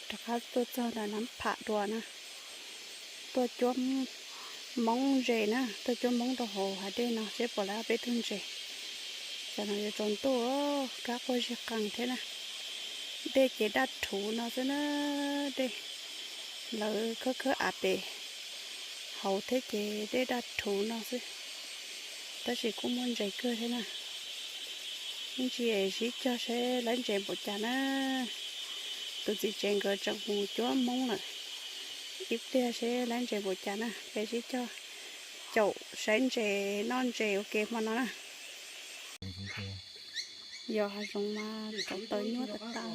Rov qab tuaj txog ntawm Nab Pham dua na, tuaj cuab Hmoob ntses na, tuaj cuab Hmoob rau hauv hav dej no seb puas laib peb tug ntses. Tam no yuav tsaus ntuj, kab quaj zig qees thiab na. Dej ces daj rhuv no xwb na, dej lawv khawb khawb av pem hauv thiab ces dej daj rhuv no xwb, tab sis kuj muaj ntses kawg thiab na. Ib ntsis sib cog seb laib ntses npaum cas na. Tus txiv tsev nkawd tseem mus cuab Hmoob lawm, ib pliag seb laib ntses npaum cas na, peb sib cog caum saib ntses noj ntses ua ke hmo no na. Yog hav zoov mas cov taws nyuaj tas tas.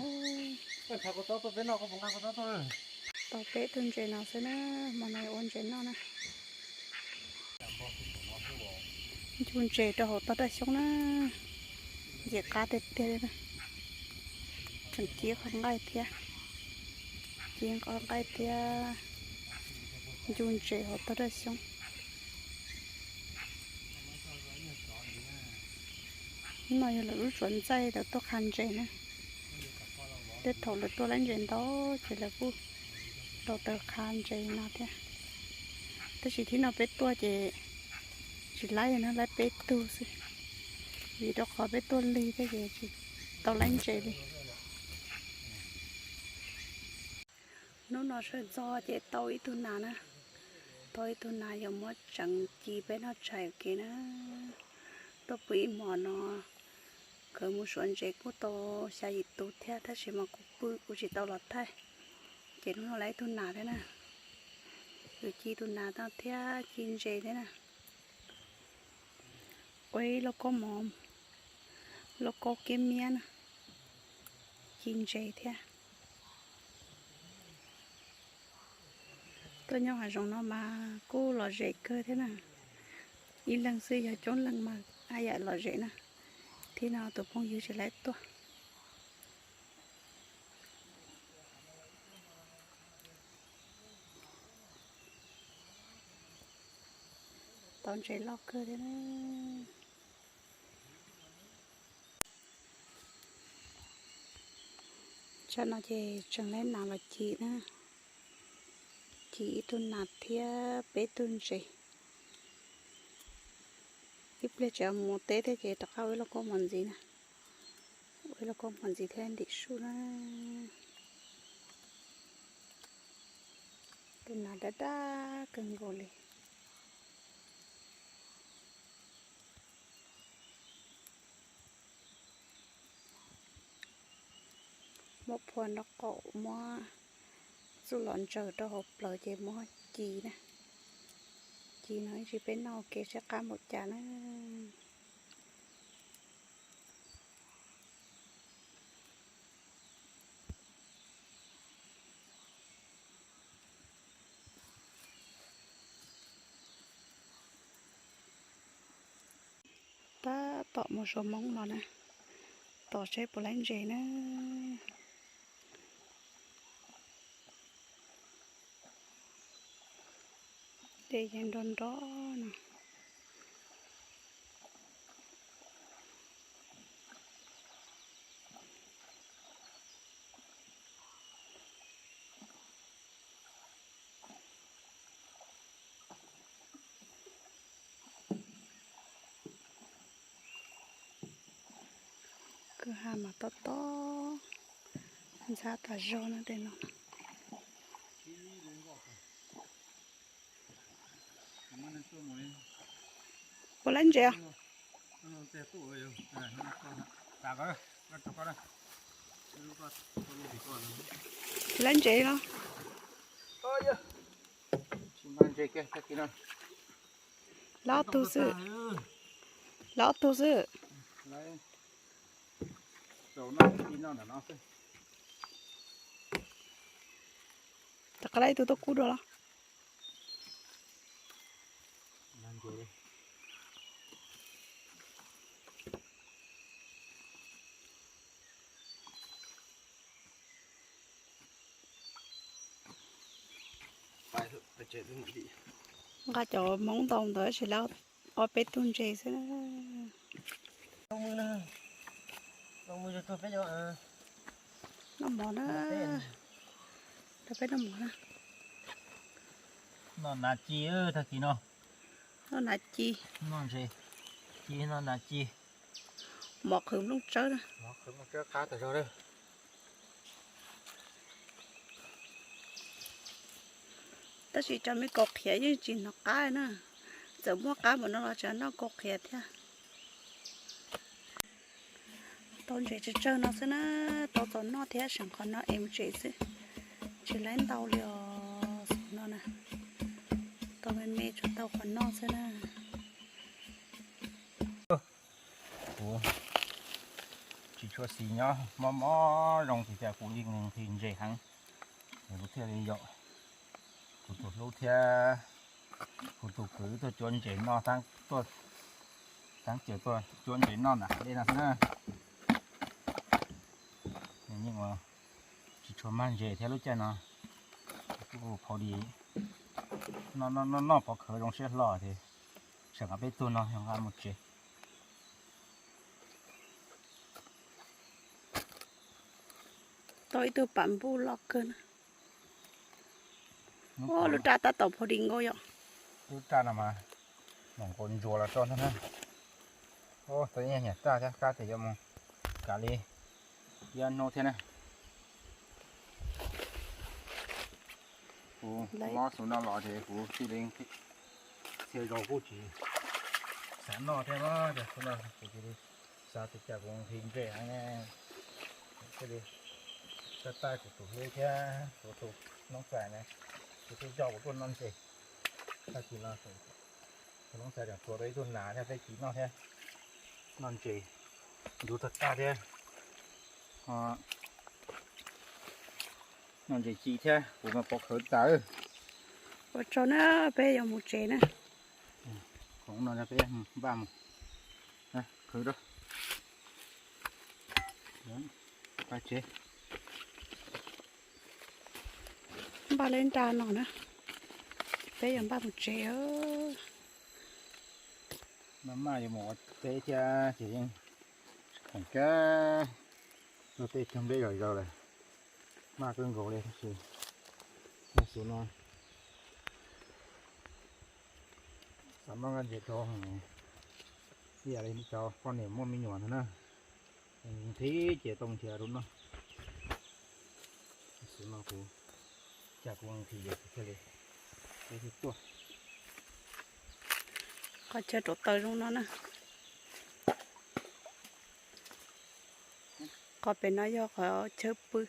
Tau peb tug ntses no xwb na, hmo no ua ntses noj na. Ncu ntses rau hauv toj raj xyoob na, ntxim qab tiag tiag li na. Tseem ci qhov nqaij thiab, ci qhov nqaij thiab, ncu ntses hauv toj raj xyoob. No yog lawv lub tsuav ntxaij lawv tuaj qha ntses na. Tej thaum lawv tuaj laib ntses ntau ces lawv kuj rau taws qha ntses no thiab. Tab sis thib no peb tuaj ces tsis laib na, laib peb tug xwb, vim rau qhov peb tuaj lig thiab ces tsis tau laib ntses li. Hnub no sawv ntxov ces tau ib tug nas na, tau ib tug nas yuav muab tseev ci peb noj tshais ua ke na. Tuaj pw ib hmos no, nkawd mus suav ntses kuj tau xya yim tus thiab, tab sis mas kuv pw kuv tsis tau los thaij, ces hnub no laib ib tug nas thiab na. Yuav ci tus nas no thiab ci ntses thiab na. Ua ib lauj kaub mov, lauj kaub kiab miab na, ci ntses thiab. Tuaj nyob hav zoov no mas kuj lom zem kawg thiab na. Ib leeg xwb yog coob leej mas haj yam lom zem na. Thib no tus phooj ywg tsis laib tuaj. Tau ntses loj kawg thiab na. Tsam no ces tseem laib nas los ci na. Ci ib tug nas thiab peb tug ntses. Ib pliag tseem mus teb thiab ces rov qab ua ib lauj kaub mov ntxiv na. Ua ib lauj kaub mov ntxiv thiab ntim su na. Tus nas daj daj kawg nkaus li. Muab phua nraub qaum, muab txuj lom ntsaws rau hauv plawv ces muab ci na. Ci no ib tsam peb noj ua ke seb qab npaum cas na. Tab tom mus suav Hmoob los na, tos seb puas laib ntses na. Dej yeej nrov nrov no. Kwj ha mas tob tob, ntxhab tas zog no tej no. Puas laib ntses? Puas laib ntses no? Laib ob tug xwb. Laib ob tug xwb. Rov qab laib ib tug tuaj kub dua los. Nqa cov Hmoob ntau ntawd tsis laib ob peb tug ntses xwb. Noj mov na. Peb noj mov na. Noj nas ci tag kis no. Noj nas ci. Noj ntses ci, noj nas ci. Mov qhwv nplooj tsawb na. Mov qhwv nplooj tsawb qab tas zog lawm. Tab sis cov me kaus qhiav yeej tsis hnov qab na. Txawm muaj qab npaum no los tseem noj kaus qhiav thiab. Tau ntses tsawg tsawg no xwb na, tau txaus noj thiab, seem qhov no es mus tsev xwb. Tsis laib ntau li os, xaum no na. Tau me me tsuas tau qhov noj xwb na. Kuv tsis tshua xis nyob mob mob zoo ces cas kuv li nqhis ntses heev, es kuv thiaj li yaum kuv tus hlub thiab kuv tus kwv tuaj cuab ntses noj, tuaj taab caws tuaj cuab ntses noj nram hav dej no xwb na. Nws yeej ua tsis tshua mag ntses thiab lub caij no, kuj phau di noj noj noj pov khawv zoo siab hlo ces tseem nqa peb tug no yog nqa mus tsev. Tau ib tug pam npuj loj kawg na. Lub raj tab tom phau di nkaus yom. Lub raj no mas mam nkaus ntsuas los tso ntag na. Tau ib nyuag raj thiab, kab tias yuav mus kav li ib ob hnub thiab na. Kuv mob xub no los ces kuv cia li txhia zaus kuj tsis xav noj thiab, ces xub no kuv cia li xav tias cas kuv nqhis ntses heev ne, thiaj li xav taij kuv tus hlub thiab kuv tus noob xais na, kuv twb coj kuv tuaj noj ntses. Tag kis no kuv noob xais tseem tua tau ib tug nas thiab peb ci noj thiab, noj ntses ntub tag tag thiab. Noj ntses ci thiab, kuv mas pov khawv tas. Ua tsaug na, peb yuav mus tsev na. Khoom no peb npaj mus, khwv rau pab tsev. Npaj leb nra no na, peb yuav npaj mus tsev. Maj maj yuav mus ua teb thiab ces yeej khoom kab tuaj tej cog nplej zom zaws lawm, maj kawg nkaus li tab sis yog xub no xav noj nkaj ntses rau ib yam li cov poj niam muaj me nyuam ntag na, nqhis ces tau nrhiav rau noj. Xub no kuv cas kuv nqhis ces kuv thiaj li, peb thiaj tuaj. Qhov chaw rauv taws zoo no na. Qhov pem no yog qhov chaw pw.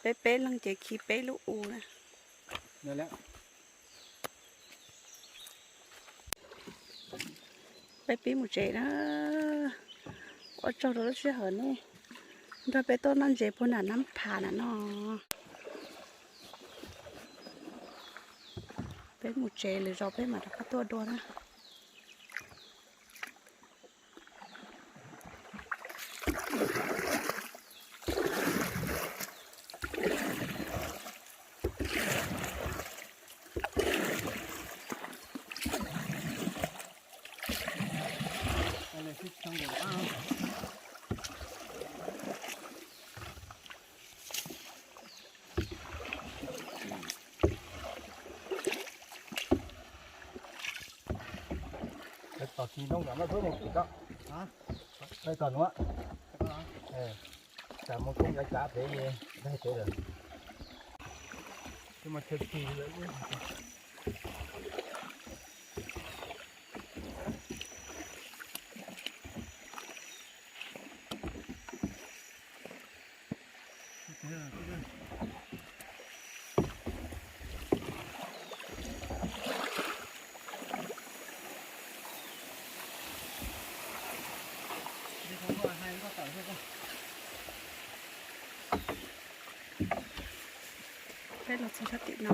Peb peb leeg ces khi peb lub u na. Peb pib mus tsev na. Ua tsaug rau lub sij hawm nej nrog peb tuaj noj ntses puag nram Nab Phas na no. Peb mus tsev, lwm zaus peb mam rov qab tuaj dua na. Tos tsis zoo, mus pem tod, tos nuav, tas mus koob yav cav pem, daig pem lawm. Peb los txog sab tim no.